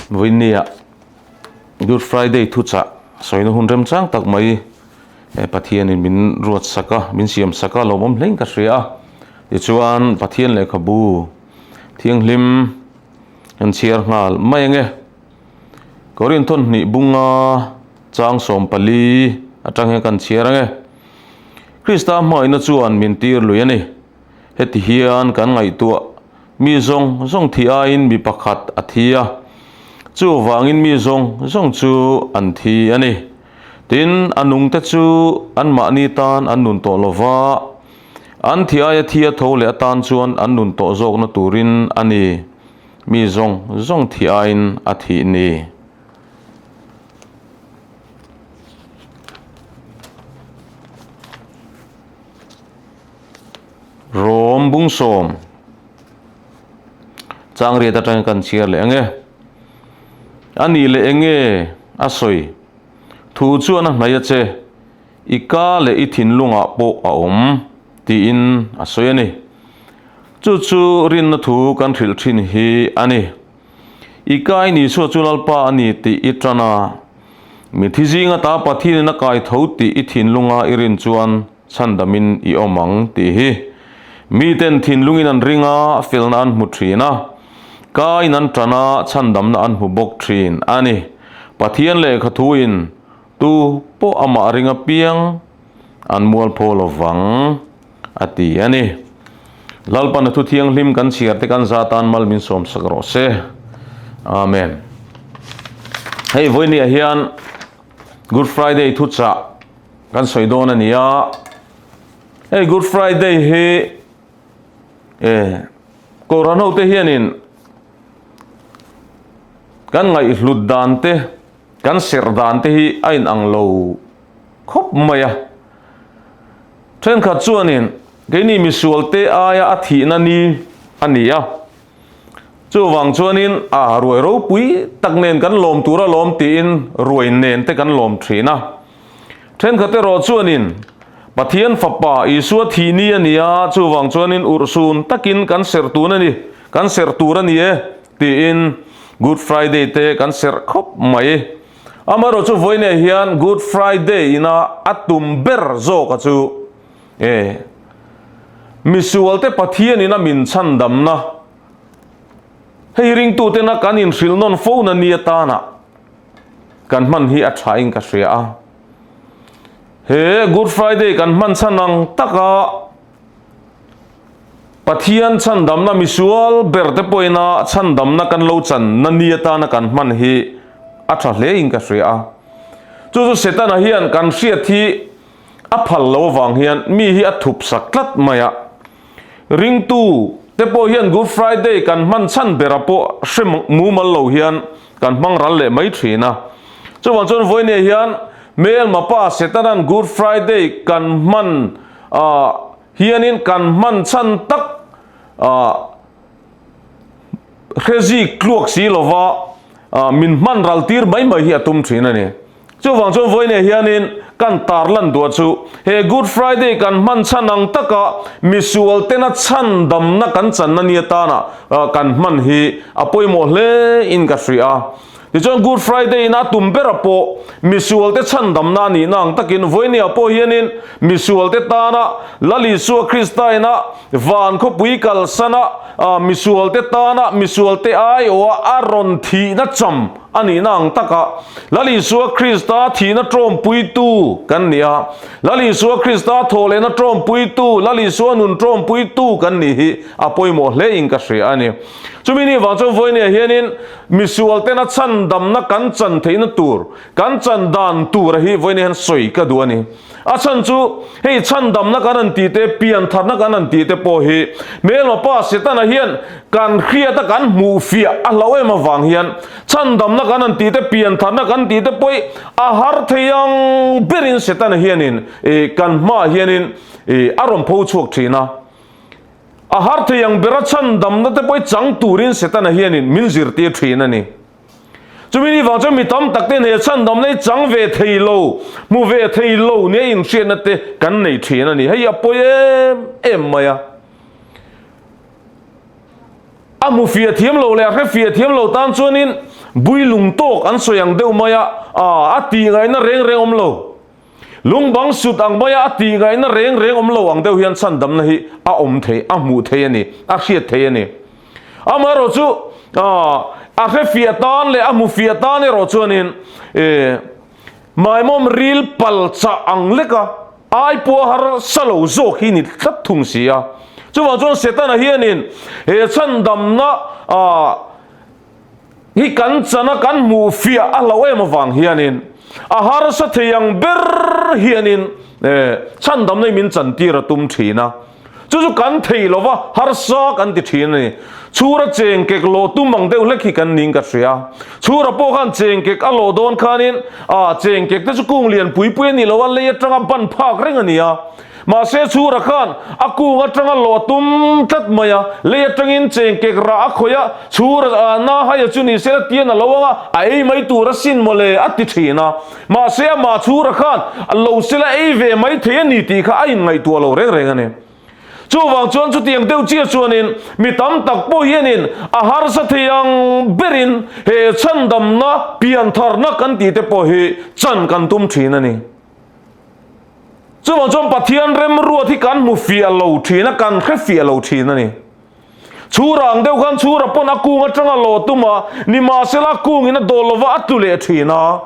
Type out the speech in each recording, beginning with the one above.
Vawinia Good Friday thuchah sawina hun remchang tak mai Pathianin min ruat sak a, min siam sak a, lawmawm hlein ka hria a. Tichuan Pathian lehkhabu thianghlim kan chhiar nghal mai ange. Korinthon hnih bunga chang 14 atang hian kan chhiar ange. Krista hmangaihna chuan min tir lui a ni. Heti hian kan ngaihtuah, mi zawng zawng thi aiin mi pakhat a thi a, chuvangin mi zawng zawng chu an thi a ni. Tin, a nungte chu anmahni tan an nun tawh lo va, an thi aia thi a tho leh atan chuan an nun tawh zawkna turin a ni, mi zawng zawng thi aiin a thih ni. Rawm bungsawm changriat atangin kan chhiar leh ang e. A nih leh eng nge a sawi? Thu chuan a hnaih a che, i ka leh i thinlungah pawh a awm tiin a sawi a ni. Chu chu rinna thu kan hrilh thin hi a ni. I kai ni Isua chu Lalpa a ni tih i tan a, mithi zinga ta Pathianin a kai tho tih i thinlunga i rin chuan chhandamin i awm ang tih hi. Miten thinlungin an ring a, felna an hmu thin a, kaiin an tan a, chhandamna an hmu bawk thin a ni. Pathian lehkha thuin tu pawh amah ring apiang an mualpho lovang a ti a ni. Lalpana thu thianghlim kan chhiar te kan za tan mal min sawm sak rawh se. Amen. Hei vawinia hian Good Friday thuchah kan sawi dawn a ni a. Hei Good Friday hi e Kohhran ho te hianin kan ngaihhlut dan te kan serh dan te hi a inang lo khawp mai a. Thenkhat chuanin keini misual te aia a thihna ni a ni a. Chuvang chuanin a ruai ropui tak nen kan lawm tur a lawm tiin ruai nen te kan lawm thin a. Thenkhat erawh chuanin Pathian Fapa Isua thih ni a ni a, chuvang chuanin urhsun takin kan serh tun a ni, kan serh tur a ni e tiin Good Friday te kan serh khawp mai. Amaherawh chu vawiinah hian Good Friday ina a tum ber zawka chu e misualte Pathian ina min chhandamna hei ringtutena kan inhrilh nawn fo na ni atana kan hman hi a thain ka hria a. He Good Friday kan hman chhan ang taka Pathian chhandamna misual ber te pawhina chhandamna kan lo chan na ni atana kan hman hi a tha hle in ka hria a. Chu chu Setana hian kan hriat hi a phal lo avang hian mi hi a thup sak tlat mai a. Ringtu te pawh hian Good Friday kan hman chhan bera pawh hre mumal lo hian kan hmang ral leh mai thin a. Chuvang chuan vawinia hian hmelma pa Setana'n Good Friday kan hman hianin kan hman chhan tak hrezik tluak si lova min hman ral tir mai mai hi a tum thin a ni. Chuvang chuan vawinia hianin kan tarlan duah chu he Good Friday kan hman chhan ang taka misual tena chhandamna kan channa ni atana kan hman hi a pawimawh hle in ka hria a. Tichuan Good Friday in a tum bera pawh misual te chhandamna a nihna ang takin vawinia pawh hianin misual te tana Lal Isua Krista ina van khawpui kalsana misual te tana misual te aiawha a rawn thihna cham a nihna ang taka Lal Isua Krista thihna tawmpuitu kan ni a, Lal Isua Krista thawhlehna tawmpuitu, Lal Isua nun tawmpuitu kan nih hi a pawimawh hle in ka hria a ni. Chumi ni vang chuan vawinia hianin misual tena chhandamna kan chan theihna tur, kan chan dan tura hi vawinia hian sawi ka duh a ni. A chhan chu hei chhandamna kan han tih te, piantharna kan han tih te pawh hi hmelma pa Setana hian kan hriata kan hmuh fiah a hlauh em avang hian chhandamna kan han tih te, piantharna kan tih te pawh hi a har thei ang berin Setana hianin kan hmaah hianin a rawn pho chhuak thin a. A har thei ang bera chhandamna te pawh hi chang turin Setana hianin min zirtir thin a ni. Chumi ni vang chuan mi tam tak ten he chhandamna hi chang ve thei lo, hmu ve thei lo nia inhriatna te kan nei thin a ni. Hei a pawi em em mai a. A hmu fiah thiam lo leh a hre fiah thiam lo tan chuanin Builung tawk an sawi ang deuh mai a, a tih ngaihna reng reng awm lo. Lungbang sut ang maia a tih ngaihna reng reng awm lo ang deuh hian chhandamna hi a awm thei, a hmuh thei a ni, a hriat thei a ni. Amaherawh chu a hre fiah tan leh a hmu fiah tan erawh chuanin maimawm ril pal chah ang leka ai pawh harsa lo zawk hi ni tlat thung si a. Chuvang chuan Setana hianin he chhandamna Hi kan chana kan hmuh fiah a hlauh em avang hianin a harsa thei ang ber hianin chhandamna hi min chantir a tum thin a, chu chu kan thei lo va, harsa kan ti thin a ni. Chhura chengkek lawh tum ang deuh hlek hi kan ning ka hria. Chhura pawh khan chengkek a lawh dawn khanin chengkek te chu kung lian pui pui a ni lo a, lei atanga ban phak reng a ni a. Mahse chhura khan a kung atanga lawh tum tlat mai a, lei atangin chengkek rah a khawih a, chhura ah na haia chu ni sela tian a lo ang a, a ei mai tur a sin mawle a ti thin a. Mahse amah chhura khan a lo sela ei ve mai thei a ni tih kha a inngaihtuah lo reng reng a ni. Chuvang chuan chutiang deuh chiah chuanin mi tam tak pawh hianin a harsa thei ang berin he chhandamna piantharna kan tih te pawh hi chan kan tum thin a ni. Chuvang chuan Pathian remruat hi kan hmu fiah lo thin a, kan hre fiah lo thin a ni. Chhura ang deuh khan chhura pawn a kung atanga law tum a, nimahsela a kungin a dawl lova a tlu leh thin a.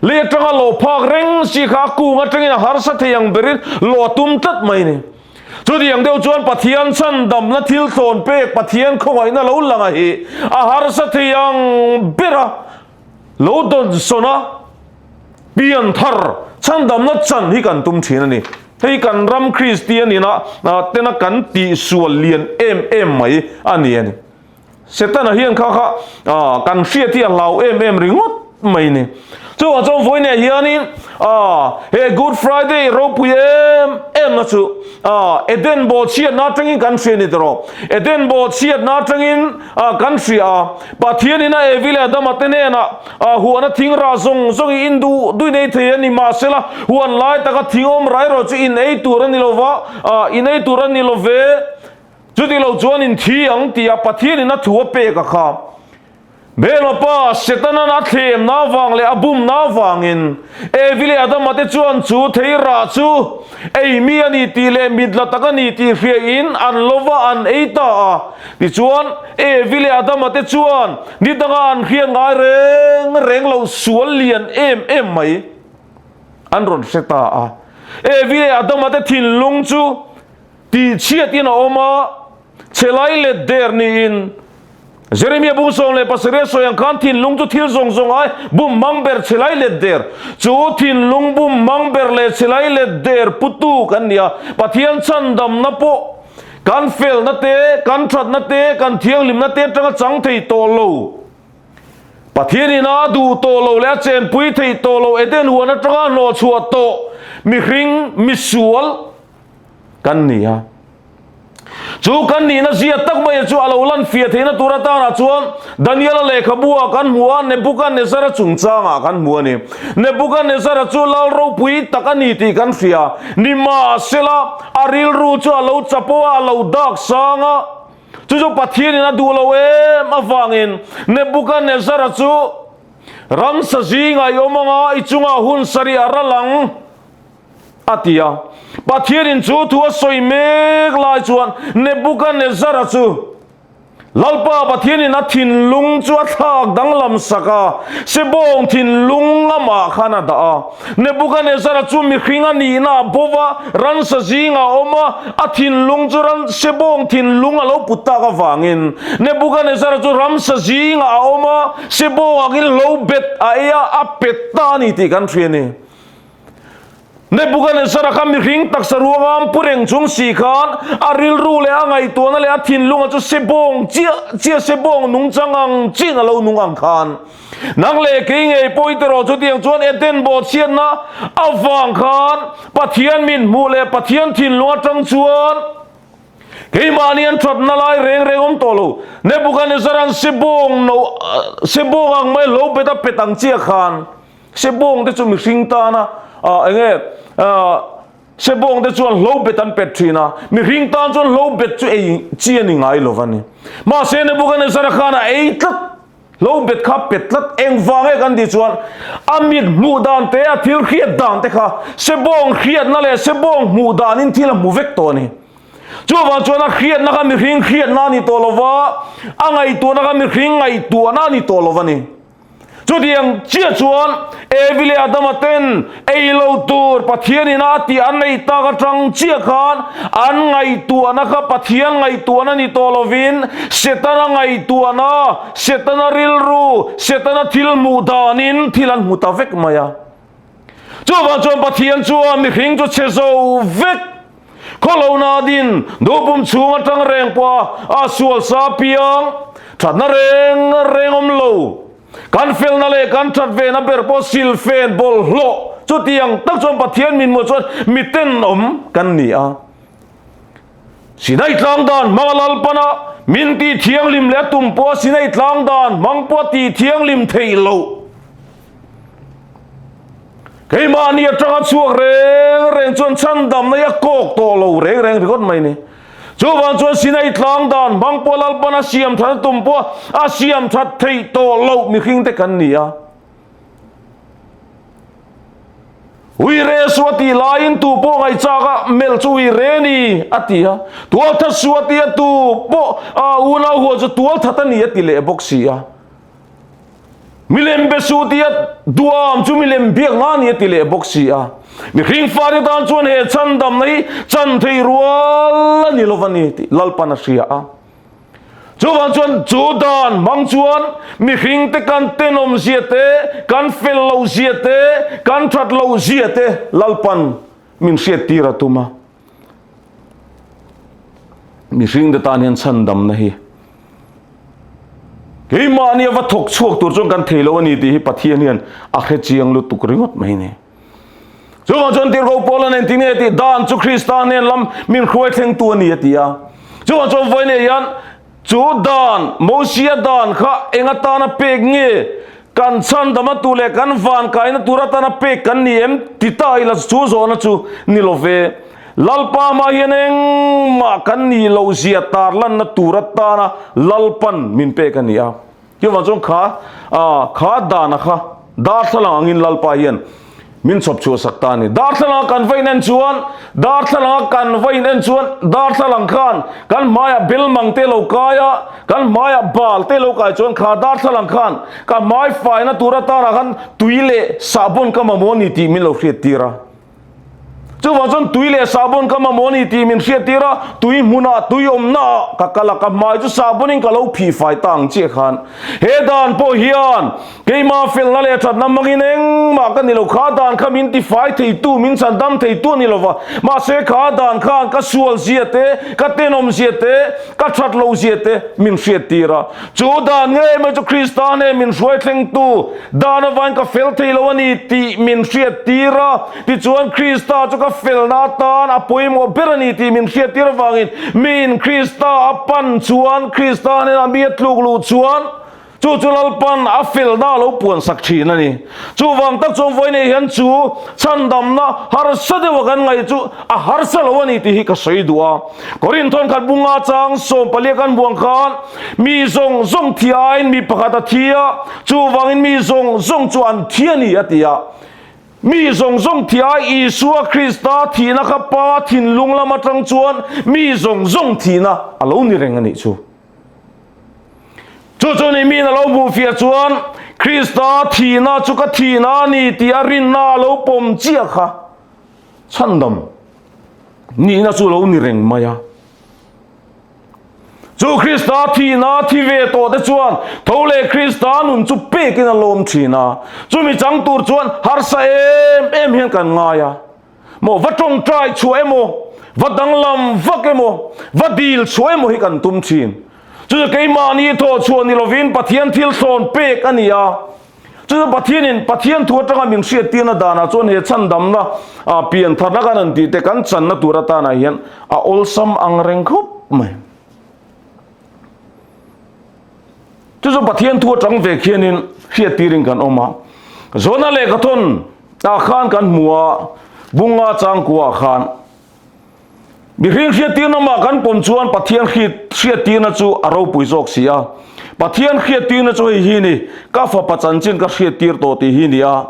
Lei atanga law phak reng si kha a kung atangin a harsa thei ang berin law a tum tlat mai a ni. Chutiang deuh chuan Pathian chhandamna thil thlawn pek Pathian khawngaihna lo lang a hi a harsa thei ang ber a. Lo dawnsawn a, pian thar chhandamna chan hi kan tum thin a ni. Hei kan ram Kristian ina tena kan tihsual lian em em mai a ni a ni. Setana hian kha kha kan hriat hi a hlau em em ringawt mai a ni. Chuvang chuan vawiinah hianin he Good Friday ropui em em na chu Eden bawhchhiatna atangin kan hria a ni tawh. Eden bawhchhiatna atangin kan hria a. Pathianin a Evi leh Adama te hnenah huana thing rah zawng zawng hi in duh duhin ei thei a ni. Mahsela, huan lai taka thing awm rai erawh chu in ei tur a ni lo va, in ei tur a ni lo ve. Chuti lo chuan in thi ang tia Pathianin a thu a pek a kha. Bela pa Setanan a thlemna avang leh a bumna avangin Evi leh Adama te chuan chu thei rah chu ei mi a ni tih leh mit la tak a ni tih hriain an lo va an ei ta a. Tichuan, Evi leh Adama te chuan ni danga an hriat ngai reng reng lo sual lian em em mai an rawn hre ta a. Evi leh Adama te thinlung chu tihchhiatin a awm a, chhelai let der niin Jeremia bung 17 a sawi ang khan thinlung chu thil zawng zawng ai bum hmang ber chhelai let der. Chu thinlung bum hmang ber leh chhelai let der putu kan ni a, Pathian chhandamna pawh Kan felna te, kan thatna te, kan thianghlimna te atanga chang thei tawh lo. Pathianin a duh tawh lo leh a chenpui thei tawh lo Eden huan atanga hnawhchhuah tawh mihring, misual kan ni a. Chu kan nihna zia tak maia chu a lo lan fiah theihna tur atanah chuan Daniela lehkhabu ah kan hmu a, Nebuchadnezzar-a chungchangah kan hmu a ni. Nebuchadnezzar-a chu lal ropui tak a ni tih kan hria. Nimahsela, A rilru chu a lo chapo a, a lo dak sang a. Chu chu Pathianin a duh lo em avangin Nebuchadnezzar-a chu ramsa zingah i awm ang a, i chungah hun sarih a ral ang, a ti a. Pathianin chu thu a sawi mek lai chuan Nebuchadnezzar-a chu Lalpa Pathianin a thinlung chu a thlak danglam sak a, Sebawng thinlung amah khan a dah a. Nebuchadnezzar-a chu mihring a nihna a bo va, ransa zingah a awm a, a thinlung chu ran Sebawng thinlung a lo put tak avangin Nebuchadnezzar-a chu ramsa zingah a awm a, Sebawng angin hlo bet a ei a, a pet ta a ni tih kan hria a ni. Nebuchadnezzar-a kha mihring taksa ruangam pu reng chung si khan a rilru leh a ngaihtuahna leh a thinlunga chu sebawng chiah chiah sebawng nungchang ang chiin a lo nung ang khan nang leh kei ngei pawh i ti rawh chutiang chuan Eden bawhchhiatna avang khan Pathian min hmuh leh Pathian thinlung atang chuan keimahni an thatna lai reng reng awm tawh lo. Nebuchadnezzar-a'n sebawng no sebawng ang mai lo bet a pet ang chiah khan Sebawng te chu mihring tana eng nge sebawng te chuan hlo bet an pet thin a, mihring tan chuan hlo bet chu ei chi a ni ngai lo va ni. Mahse Nebuchadnezzar khan a ei tlat. Hlo bet kha pet tlat engvang e kan tih chuan a mit hmuh dan te a thil hriat dan te kha sebawng hriatna leh sebawng hmuh danin thil a hmu vek tawh a ni. Chuvang chuan a hriatna kha mihring hriatna a ni tawh lo va, a ngaihtuahna kha mihring ngaihtuahna a ni tawh lo a ni. Chutiang chiah chuan Evi leh Adama ten ei lo tur Pathian ina a tih an neih tak atang chiah khan an ngaihtuahna kha Pathian ngaihtuahna ni tawh lovin Setana ngaihtuahna, Setana rilru, Setana thil hmuh danin thil an hmu ta vek mai a. Chuvang chuan Pathian chuan mihring chu chhe zo vek khawlohna din duhpum chhung atang reng pawha a sual sa piang thatna reng reng awm lo. Kan felna leh kan that vena ber pawh silfen bawlhhlawh chutiang tak chuan Pathian min hmuh chuan miten awm kan ni a. Sinai tlang dan hmanga Lalpana min tih thianghlim leh a tum pawha Sinai tlang dan hmang pawha tih thianghlim theih loh. Keimahni atanga chhuak reng reng chuan chhandamna hi a kawk tawh lo reng reng ringawt mai ni. Chuvang chuan Sinai tlang dan hmang pawh Lalpan a siam that a tum pawh a siam that theih tawh loh mihring te kan ni a. Uire su a tih laiin tu pawh ngaihchak a melh chu uire ni a ti a. Tualthat su a ti a tu pawh a unau huan chu tualthat a ni a ti leh bawk si a. Milem be su tia duam chu milem biak nga ni a ti leh bawk si a. Mihring fate tan chuan he chhandamna hi chan thei rual a ni lo va ni tih Lalpan a hria a. Chuvang chuan chu dan hmang chuan mihring te kan tenawm zia te, kan fel loh zia te, kan that loh zia te Lalpan min hriat tir a tum a. Mihring te tan hian chhandamna hi keimahni a va thawk chhuak tur chuan kan thei lo a ni tih hi Pathian hian a hre chiang lutuk ringawt mai ni. Chuvang chuan Tirhkoh Paula nen tinge tih dan chu Krista hnen lam min hruai thlengtu a ni a ti a. Chuvang chuan vawiin hian Chu dan, Mosia dan kha eng atana pek nge? Kan chhandama tur leh kan van kaina tur atana pek kan ni em? Ti ta ila chu zawhna chu ni lo ve. Lalpa hma hian engmah kan nih loh zia tarlanna tur atana Lalpan min pek a ni a. Chuvang chuan kha, kha dana kha darthlalang angin Lalpa hian min chhawp chhuah sak ta a ni. Darthlalang a kan va in en chuan, darthlalang a kan va in en chuan, darthlalang khan kan hmaiah belmang te lo kai a, kan hmaiah bal te lo kai chuan kha darthlalang khan ka hmai faina tur atana khan tui leh sahbawn ka mamawh a ni tih min lo hriat tir a. Chuvang chuan tui leh sahbawn ka mamawh a ni tih min hriattir a, tui hmunah tui awmnaah ka kal a, ka hmai chu sahbawnin ka lo phih fai ta ang chiah khan. He dan pawh hian keimah felna leh thatna hmangin engmah ka ni lo, kha dan kha min tifai theitu, min chhandam theitu a ni lo va, mahse kha dan khan ka sual zia te, ka tenawm zia te, ka that lo zia te min hriattir a. Chu dan ngei mai chu Krista nen min hruai thlengtu Dan avain ka fel thei lo a ni tih min hriattir a, tichuan Krista chu ka felna atan a pawimawh ber a ni tih min hriattir avangin miin Krista a pan chuan Krista hnenah mi a tluk luh chuan chu chu Lalpan a felna a lo puansak thin a ni. Chuvang tak chuan vawiin hian chu chhandamna harsa deuha kan ngaih chu a harsa lo a ni tih hi ka sawi duh a. Korinth thawnkhat bunga chang sawmpalia kan buang khan Mi zawng zawng thi aiin mi pakhat a thi a, chuvangin mi zawng zawng chu an thi a ni, a ti a. Mi zawng zawng thi ai Isua Krista thihna kha Pa thinlung lam atang chuan mi zawng zawng thihna a lo ni reng a nih chu. Chu chu ni miin a lo hmuh fiah chuan Krista thihna chu ka thihna a ni tih a rinna a lo pawm chiah kha chhandam nihna chu lo ni reng mai a. Chu Krista thihna thi ve tawh te chuan tho leh Krista nun chu pekin a lawm thin a. Chumi chang tur chuan harsa em em hian kan ngai a. Maw va tawngtai chhuah emaw, va danglam vak emaw, va dil chhuah emaw hi kan tum thin. Chu chu keimahni thawh chhuah ni lovin Pathian thil thlawn pek a ni a. Chu chu Pathianin Pathian thu atanga min hriattirna danah chuan he chhandamna pian tharna kan han tih te kan channa tur atanah hian a awlsam ang reng khawp mai. Chu chu Pathian thu atang ve khianin hriattirin kan awm a. Zawhna lehkhathawn ah khan kan hmu a, bunga changkua ah khan Mihring hriattirna mah kan pawm chuan Pathian hriattirna chu a ropui zawk si a. Pathian hriattirna chu hei hi ni, Ka fapa chanchin ka hriattir tawh tih hi ni a.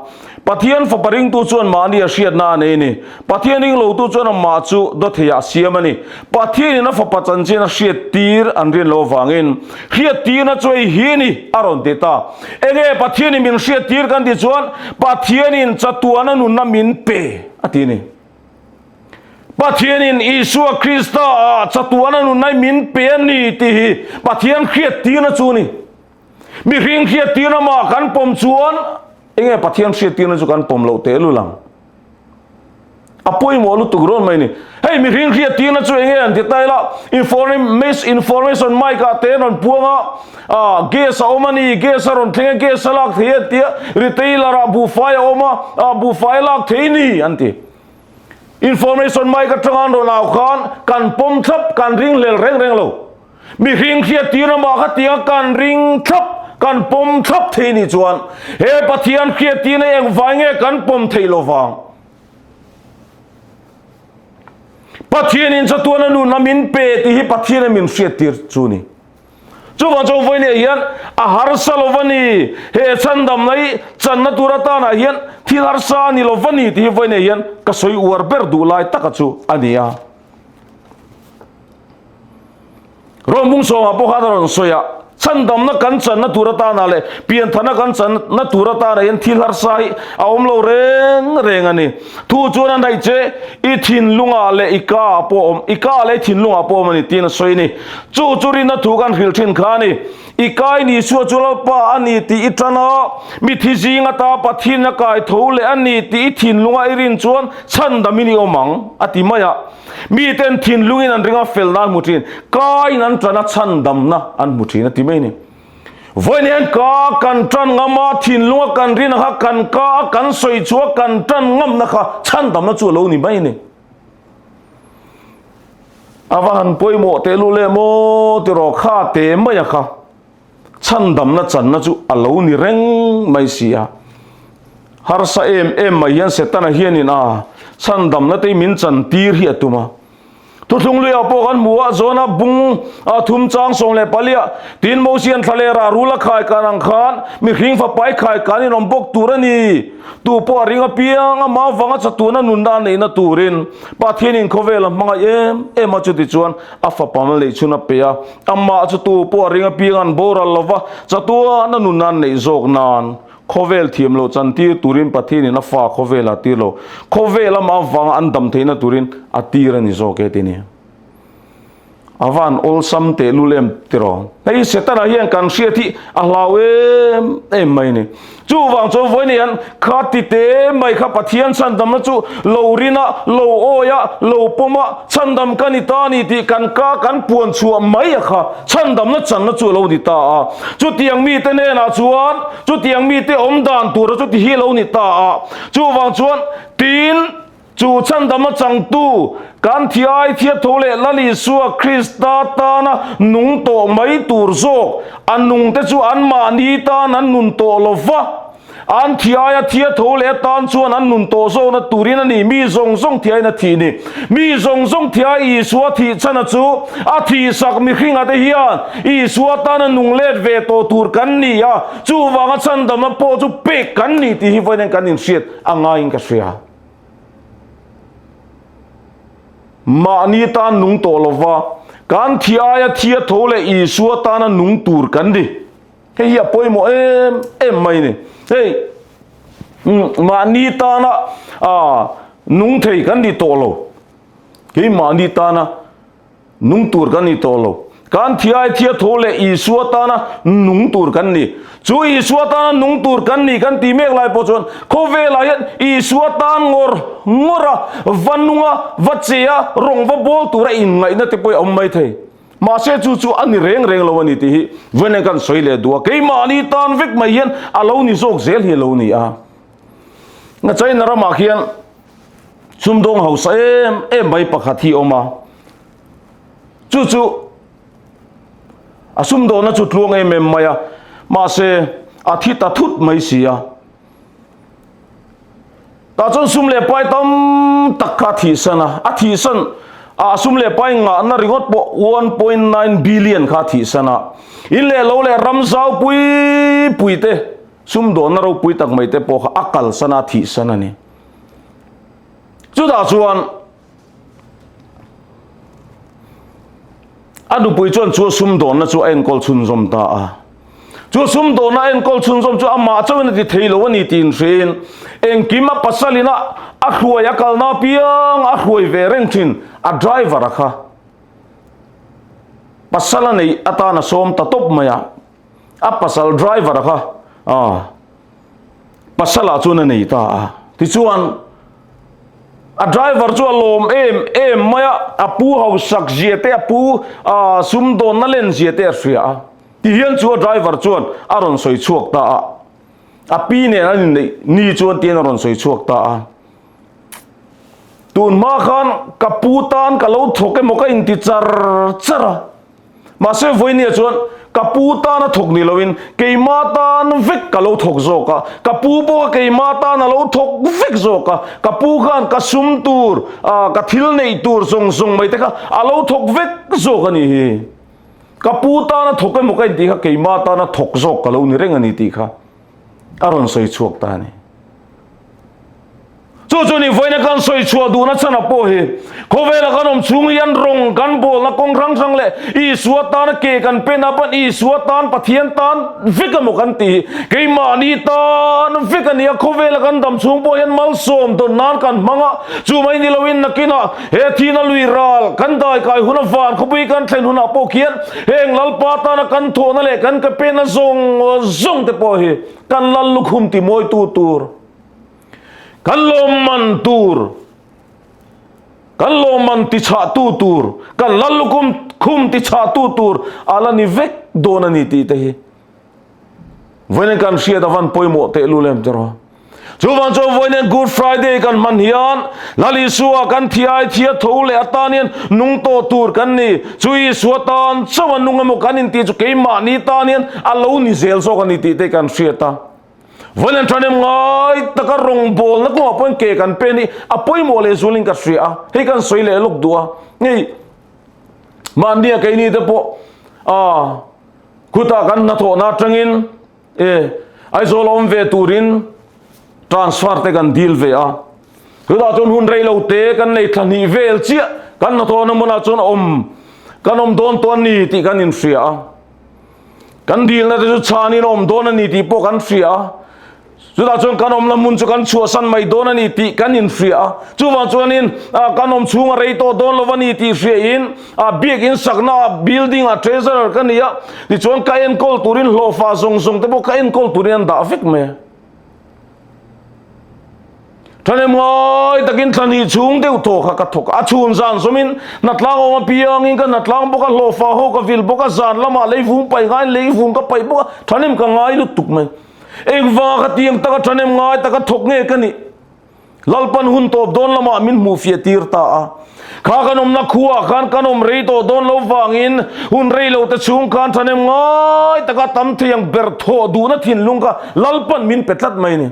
Pathian fapa ringtu chuan mahni a hriatna a nei a ni. Pathian ringlotu chuan amah chu dawtheiah a siam a ni. Pathianin a fapa chanchin a hriattir an rin loh avangin hriattirna chu hei hi ni a rawn ti ta. Enge Pathianin min hriattir kan tih chuan Pathianin chatuana nunna min pe a ti a ni. Pathianin Isua Krista ah chatuana nunna min pe a ni tih hi Pathian hriattirna chu a ni. Mihring hriattirna mah kan pawm chuan enge Pathian hriattirna chu kan pawm loh tehlul ang. A pawimawh lutuk rawn mai ni. Hei mihring hriattirna chu enge an ti ta ila information mic ah te an rawn puang a, ah gas a awm a ni, gas a rawn thleng a, gas a lak thei a an ti a, retailer ah buhfai a awm a, ah buhfai a lak thei ni an ti. Information mic atanga an rawn au khan kan pawm thlap, kan ringhlel reng reng lo. Mihring hriattirna mah kha tianga kan ring thlap, kan pawm thlap thei nih chuan he Pathian hriattirna hi engvai nge kan pawm theih lo vang? Pathianin chatuana nunna min pe tih hi Pathiana min hriattir chu ni. Chuvang chuan vawinia hian a harsa lo va ni, he chhandamna hi channa tur atanah hian thil harsa a ni lo va ni tih hi vawinia hian ka sawi uar ber duh lai taka chu a ni a. Rawng sawmah pawh khan a rawn sawi a, chhandamna kan channa tur atana leh pianthana kan channa tur atana hian thil harsa hi a awm lo reng reng a ni. Thu chuan a hnaih che, i thinlungah leh i ka ah pawh a awm, i ka leh i thinlungah pawh a awm a ni tiin a sawi a ni. Chu chu rinna thu kan hrilh thin kha a ni. I kai ni Isua chu Lalpa a ni tih i tan a, mithi zing ata Pathian a kai tho leh a ni tih i thinlunga i rin chuan chhandamin i awm ang, a ti mai a. Miten thinlungin an ring a, felna an hmu thin. Kain an tan a, chhandamna an hmu thin a ti mai a ni. Vawiin hian ka kan tan ngam a, thinlunga kan rin kha kan ka a, kan sawi chu a, kan tan ngamna kha chhandamna chu a lo ni mai a ni. A va han pawimawh tehlul em aw tiraw kha te mai a kha. Chhandamna channa chu a lo ni reng mai si a. Harsa em em mai hian Setana hianin a chhandamna te hi min chantir hi a tum a. Thuthlung luiah pawh kan hmu a, Jona bung a thum chang 14ah, Tin Mosian thla leh rah rul a khai kan ang khan mihring fapa i khai kan inawm bawk tur a ni. Tu pawh a ring apiang amah avanga chatuana nunna a neihna turin Pathianin khawvel a hmangaih em em a, chutichuan a fapa mal neih chhun a pe a. Amah chu tu pawh a ring apiang an boral lo va, chatuan a nun an neih zawk nan khawvel thiam loh chantir turin Pathianin a fa khawvel a tir lo. Khawvel amah avanga an dam theihna turin a tir a ni zawk e ti ni. A van awlsam tehlul em tiraw? Hei Setana hian kan hriat hi a hlau em em mai ni. Chuvang chuan vawiin hian kha ti te mai kha Pathian chhandamna chu lo rin a, lo awi a, lo pawm a, chhandam ka ni ta a ni tih kan ka kan puan chhuah mai a kha chhandamna channa chu a lo ni ta a. Chutiang mite hnenah chuan chutiang mite awm dan tura chuti hi a lo ni ta a. Chuvang chuan tin Chu chhandama changtu kan thiai thiat tho leh Lal Isua Krista tana nung tawh mai tur zawk, a nungte chu anmahni tan an nun tawh lo va, an thiaia thiat tho leh atan chuan an nun tawh zawkna turin a ni. Mi zawng zawng thiain a thih ni. Mi zawng zawng thiai Isua thih chhana chu a thihsak mihringa te hian Isua tana nung let ve tawh tur kan ni a, chuvanga chhandamna pawh chu pek kan ni tih hi vawiin kan inhriat a ngaiin ka hria. Mahni tan nung tawh lova, kan thi aia thi a tho leh Isua tana nung tur kan ni. Hei hi a pawimawh em em mai ni. Hei, mahni tana nung thei kan ni tawh lo. Hei mahni tana Nung tur kan ni tawh lo. Kan thiai thia tho leh Isua tana nung tur kan ni. Chu Isua tana nung tur kan ni kan ti mek lai pawh chuan khawvelah hian Isua tan ngawr ngawr a, va nung a, va che a, rawng va bawl tura inngaihna te pawh hi a awm mai thei. Mahse chu chu a ni reng reng lo a ni tih hi vawiin kan sawi leh duh a. Keimahni tan vek mai hian a lo ni zawk zel hi a lo ni a. China ramah khian Sumdawng hausa em em mai pakhat hi a awm a, chu chu a sumdawna chu tluang em em mai a, mahse a thi ta thut mai si a. Tah chuan sum leh pai tam tak kha a thihsan a, a thihsan. A sum leh pai ngahna ringawt pawh 1.9 billion kha a thihsan a. In leh lo leh ram zau pui pui te, sumdawnna ropui tak mai te pawh kha a kalsan a, a thihsan a ni. Chutah chuan a nupui chuan chu sumdawnna chu a enkawl chhunzawm ta a. Chu sumdawnna a enkawl chhunzawm chu amah chauhin a ti thei lo a ni tiin hrein engkim a pasalin a a hruai a kalna apiang a hruai ve reng thin a driver a kha pasal a neih atan a sawm ta tawp mai a. A pasal driver a kha pasalah chuan a nei ta a. Tichuan a driver chu a lawm em em mai a, a pu hausak zia te, a pu sumdawnna len zia te a hria a. Tihian chu a driver chuan a rawn sawi chhuak ta a, a pi nen an inneih ni chuan tiin a rawn sawi chhuak ta a. Tun hma khan ka pu tan ka lo thawk emaw ka inti char char a. Mahse vawinia chuan ka pu tan a thawk ni loin keima tan vek ka lo thawk zawk a, ka pu pawh kha keima tan a lo thawk vek zawk a, ka pu khan ka sum tur, ka thil neih tur zawng zawng mai te kha a lo thawk vek zawk a nih hi. Ka pu tan a thawk emaw ka intih kha keima tan a thawk zawk ka lo ni reng a ni tih kha a rawn sawi chhuak ta a ni. Chu chu ni vawiina kan sawi chhuah duhna chhan pawh hi khawvela kan awm chhung hian rawng kan bawlna kawng hrang hrang leh Isua tana ke kan pen a pan Isua tan Pathian tan vek emaw kan tih hi keimahni tan vek a ni a, khawvela kan dam chhung pawh hian malsawm dawn nan kan hmang a, chu mai ni loin nakinah he thina lui ral kan daikai huna van khawpui kan thlen hunah pawh khian heng Lalpa tana kan thawhna leh kan ke penna zawng zawng te pawh hi kan lal lukhum timawitu tur. Kan lawmman tur, kan lawmman tichhahtu tur, kan lal lukhum khum tichhahtu tur a la ni vek dawn a ni tih te hi vawiin kan hriat a van pawimawh tehlul em tiraw. Chuvang chuan vawiin Good Friday kan hman hian Lal Isua kan thiai thia tho leh atan hian nung tawh tur kan ni. Chu Isua tan chauh a nung emaw kan intih chu keimahni tan hian a lo ni zel zawk a ni tih te kan hriat a. Vawiin ṭhahnem ngai taka rawngbawlna kawngah pawhin ke kan pen hi a pawimawh leh zualin ka hria a, hei kan sawi leh lawk duh a, hei mahnia keini te pawh ah khutah kan hnathawhna atangin e Aizawl awm ve turin transfer te kan dil ve a, chutah chuan hun rei lo te kan nei thla hnih vel chiah kan hnathawhna hmunah chuan awm kan awm dawn tawh a ni tih kan inhria a. Kan dilna te chu chhanin a awm dawn a ni tih pawh kan hria a, chutah chuan kan awmna hmun chu kan chhuahsan mai dawn a ni tih kan inhria a, chuvang chuanin kan awm chhung a rei tawh dawn lo a ni tih hriain biakin sakna building ah treasurer ka ni a, tichuan ka enkawl turin hlawhfa zawng zawng te pawh ka enkawl turin an dah vek mai a. Thahnem ngai takin thla hnih chhung deuh thaw kha ka thawk a, a chhun zan zawmin hnatlang awm apiangin ka hnatlang bawk a, hlawhfa ho ka vil bawk a, zan lamah leivung paih ngaiin leivung ka paih bawk a, thahnem ka ngai lutuk mai. Engvanga khatiang taka thahnem ngai taka thawk nge ka nih? Lalpan hun tawp dawn lamah min hmuh fiah tir ta a. Kha kan awmna khuaah khan kan awm rei tawh dawn lo vangin hun rei lo te chhung khan thahnem ngai taka tam thei ang ber thawh duhna thinlung kha Lalpan min pe tlat mai a ni.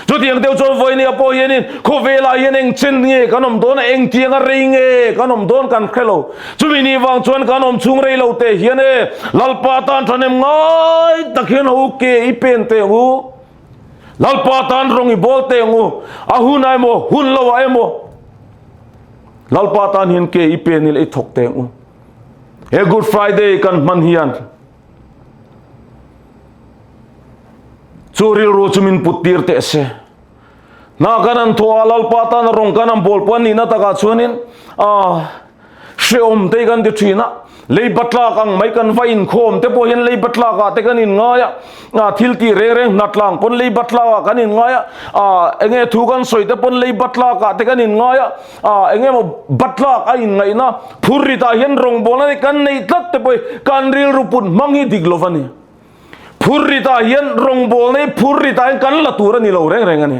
Chutiang deuh chuan vawinia pawh hianin khawvelah hian eng chen nge kan awm dawn a, eng tianga rei nge kan awm dawn kan hre lo. Chumi ni vang chuan kan awm chhung rei lo te hian e Lalpa tan thahnem ngai tak hian ho ke i pen teh ang u. Lalpa tan rawng i bawl teh ang u. A hunah emaw, hun loah emaw Lalpa tan hian ke i pen ila i thawk teh ang u. He Good Friday kan hman hian Chu rilru chu min put tir teh se. Hna kan an thawh a, Lalpa tana rawng kan an bawl pawh a nihna takah chuanin ah hrehawm te hi kan ti thin a, leiba tlak ang mai kan va inkhawm te pawh hian leiba tlakah te kan inngai a, ah thil tih reng reng hna tlang pawn leiba tlakah kan inngai a, ah enge thu kan sawi te pawn leiba tlakah te kan inngai a, ah enge maw batlak a inngaihna phurritah hian rawngbawlna te kan neih tlat te pawh hi kan rilru put hmang hi dik lo va ni. Phurritah hian rawngbawlna hi phurritah hian kan la tur a ni lo reng reng a ni.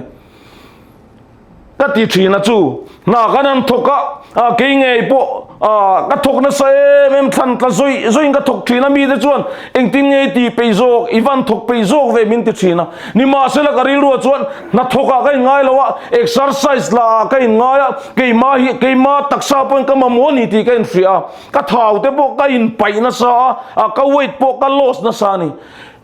Ka ti thin a chu hna kan han thawk a, kei ngei pawh Ah, ka thawk nasa em em thlan tla zawih zawihin ka thawk thin a, mite chuan engtin nge i tih peih zawk, i van thawk peih zawk ve min ti thin a. Nimahsela ka rilruah chuan hnathawkah ka inngai lo a, exercise lah ah ka inngai a, keimah hi keimah taksa pawhin ka mamawh a ni tih ka inhria a, ka thau te pawh ka inpaih nasa a, ah ka weight pawh ka loss nasa a ni.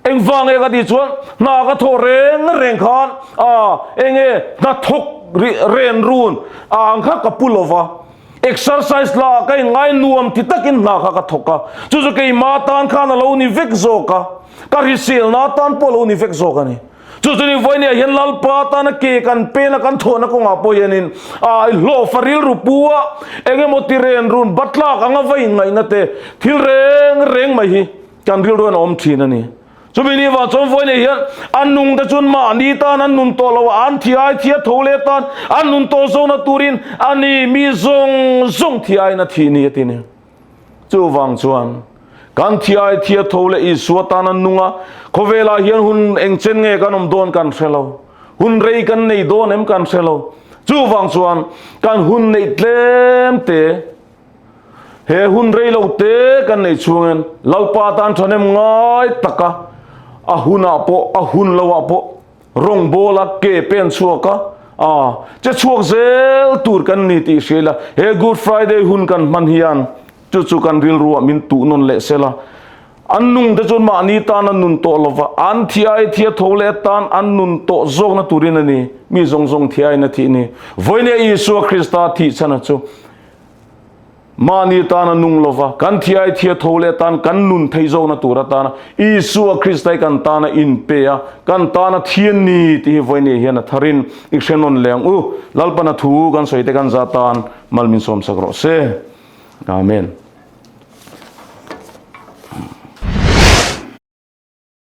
Engvang nge ka tih chuan hna ka thawh reng reng khan ah enge hnathawk ren run ah ang kha ka pu lo va. Exercise lah ka inngai nuam ti takin hna kha ka thawk a, chu chu keimah tan khan a lo ni vek zawk a, ka hriselna tan pawh a lo ni vek zawk a ni. Chu chu ni vawinia hian Lalpa tana ke kan pena kan thawhna kawngah pawh hianin a hlawhfa rilru pu a, eng emaw ti ren run batlak anga va inngaihna te thil reng reng mai hi kan rilru hian a awm thin a ni. Chumi ni vang chuan vawiin hian an nung te chuan mahni tan an nun tawh lo a, an thi ai thi a tho leh tan an nun tawh zawhna turin a ni mi zawng zawng thi aiin a thih ni a ti ni. Chuvang chuan kan thi ai thi a tho leh Isua tan an nung a, khawvelah hian hun engchen nge kan awm dawn kan hre lo, hun rei kan nei dawn em kan hre lo. Chuvang chuan kan hun neih tlem te, He hun rei lo te kan nei chhungin Lalpa tan thahnem ngai taka a hunah pawh a hun loah pawh rawngbawla ke pen chhuak a, a che chhuak zel tur kan ni tih hria ila he Good Friday hun kan hman hian chu chu kan rilruah min tuh nawn leh sela. An nung te chuan mahni tan an nun tawh lova, an thiai thia tho leh atan an nun tawh zawkna turin a ni, mi zawng zawng thiaiin a thih ni. Vawinia Isua Krista thih chhan a chu. Mahni tana nung lova, kan thiai thia tho leh atan kan nun thei zawkna tur atana Isua Krista hi kan tana inpe a, kan tana thian ni tih hi vawinia hian a tharin i hre nawn leh ang u. Lalpana thu kan sawi te kan za tan mal min sawmsak rawh se. Amen.